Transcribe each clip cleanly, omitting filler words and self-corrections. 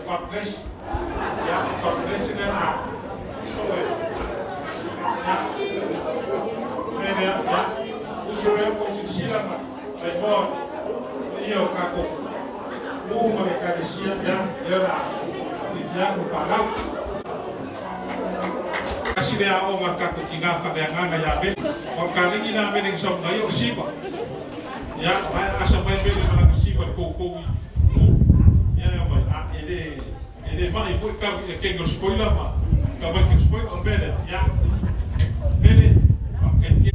God bless. Ia, God bless lea o le a sosoo e, ia, o le mea lea, ia, usu lea ua outou silasila ma igoa o le paia o tatou nuu ma le Ekalesia, ia, lea o le a toeitiiti lava tofalau. Tasi lea aoga a le tatou tina faaleagaga ia Meli. Aua o le taleni lena a Meli na sau ai o le siva. Ia, o la e aasa mai Meli ma lana siva i le toutou i nuu. Ia e aumai, a e le, e le mai foi le tau i le teine o le spoiler ma tamaiti o le spoiler. O le mea lea, ia, Meli, faafetai tele.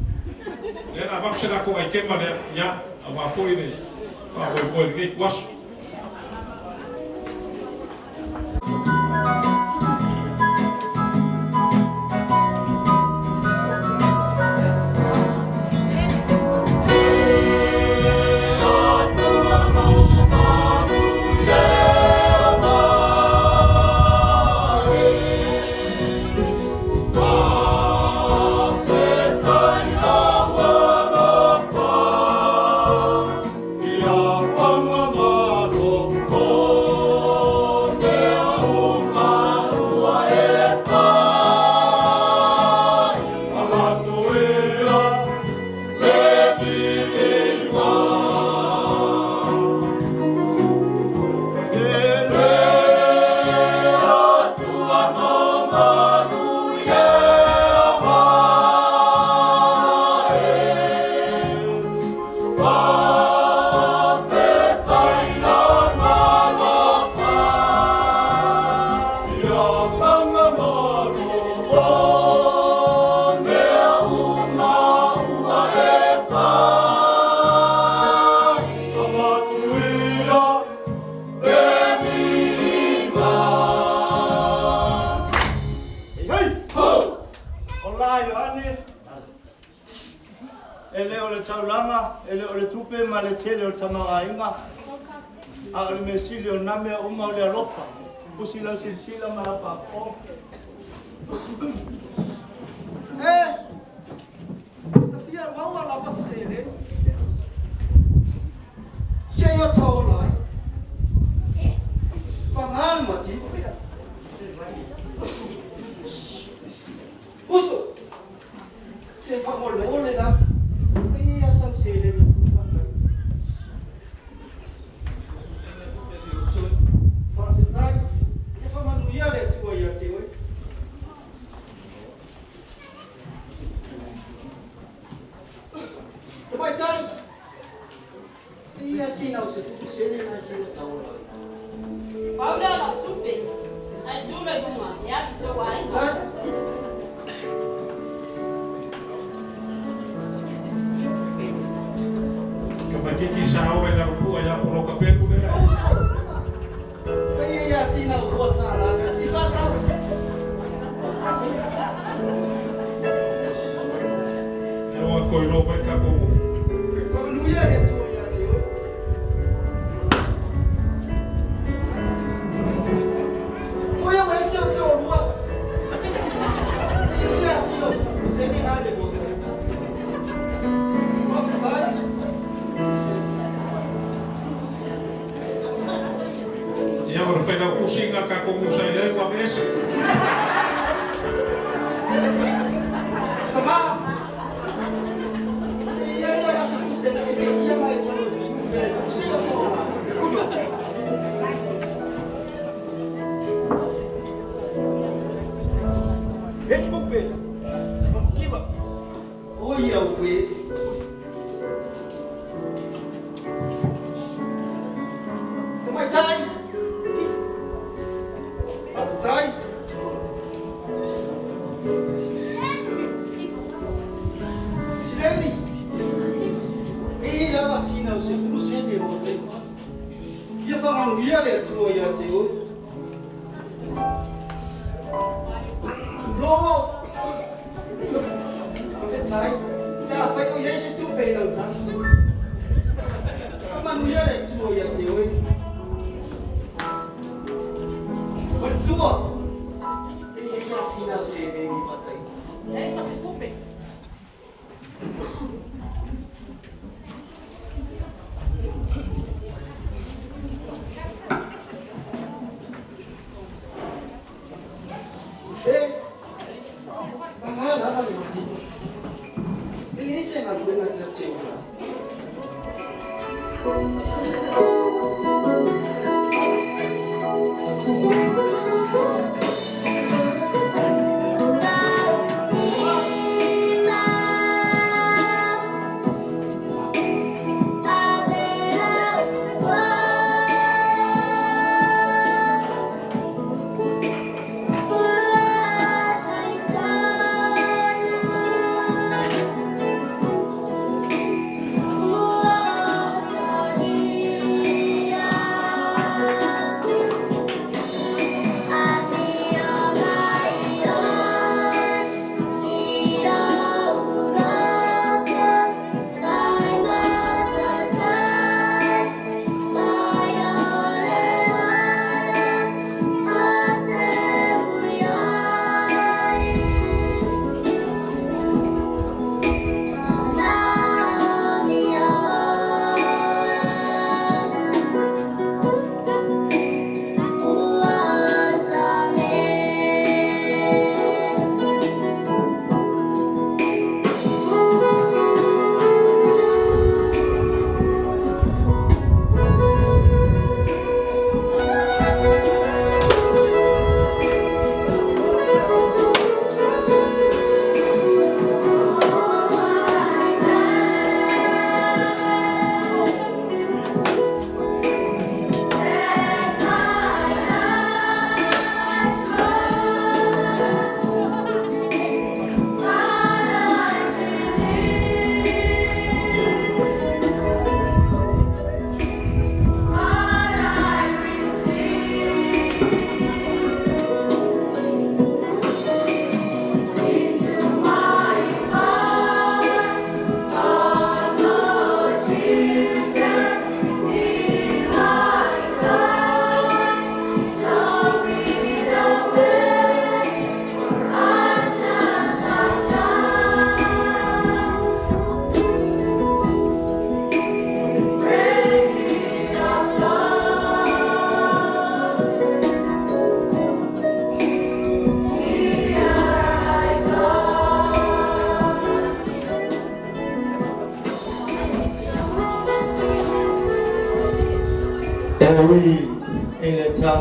Lea na avatu se latou aitema lea, ia, aua foi le faamoemoe i lenei ituaso. E le o le taulaga, e le o le tupe ma le tele o le tamaoaiga, a o le mea sili o na mea uma o le alofa. Pusi lau silasila ma lau faafofoga. E, ta fia maua lava se seleni. Se i o tau ola ai. Paga le mativa. Uso! Se faamolemole lava. E i ai lava sau seleni e tuu atu ai. Faafetai. Ia faamanuia le Atua ia te oe. Tamaitai, e i ai sina o se futu sene na e sina tau ola ai. Pau lea o lau tupe, ae tu le luga e alu i tou aiga. Tai. Tamaititi sa ola i lalo pua ia poloka pelu lea. Uso, e i ai lava sina o $2 na si faatau. Ia ua toe iloa mai le tatou nuu. Faamanuia le Atua ia te oe. O ia ua ese o te olua. E i ai lava sina o 10% na i le maota ita. Faafetai. Ia o le failautusi lena a le tatou nuu sa i ai ua aveese. Tama, e i ai lava se tupe na e seia mai tolo i tupe se o tola. E te tupe, kiva. O ia ue. Tamaitai. Faafetai. Sileni. E i ai lava sina o 10 sene o taita. Ia faamanuia le Atua ia te oe. Logo. Faafetai. Pe afai o i ai se tupe i lau taga. Faamanuia le Atua ia te oe. O le tua. E i ai lava sina o seleni ma taita. Leai ma se tupe.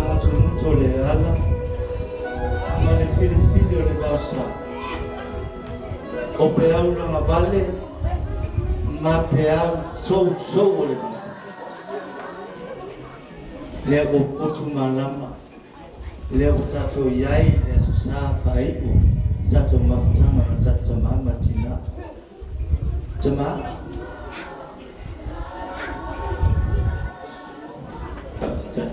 Faamotumotu o le ala ma le filifili o le vaosa. O peau lagavale ma peau sousou o le vasa. Lea ua potu malama, lea ua tatou i ai i le Aso Sa faaiu i tatou mafutaga ma tatou tama ma tina. Tama, faafetai.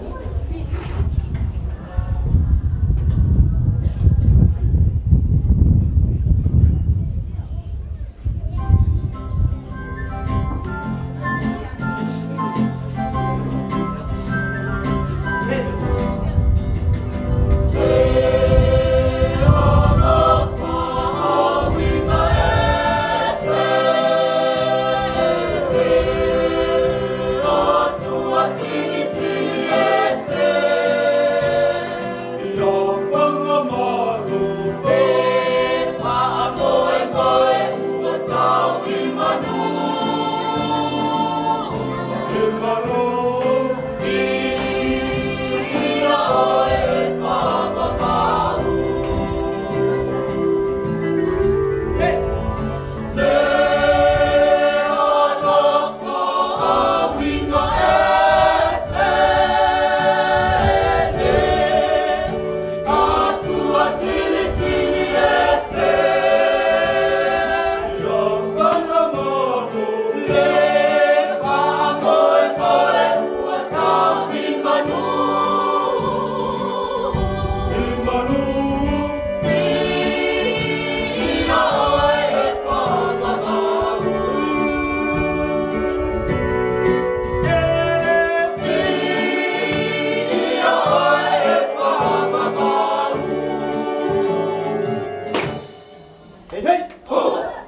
Hei hei! Ho!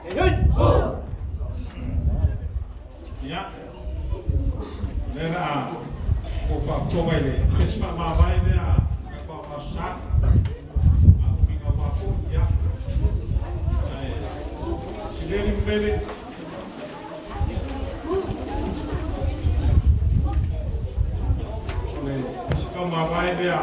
Hei hei! Ho! Ia, lea o le a ou faafofoga i le esi faamavae lea a ka o Aso Sa. A o uiga aua foi, ia. Ae, Sileli ma Mele. O le isi faamavae lea.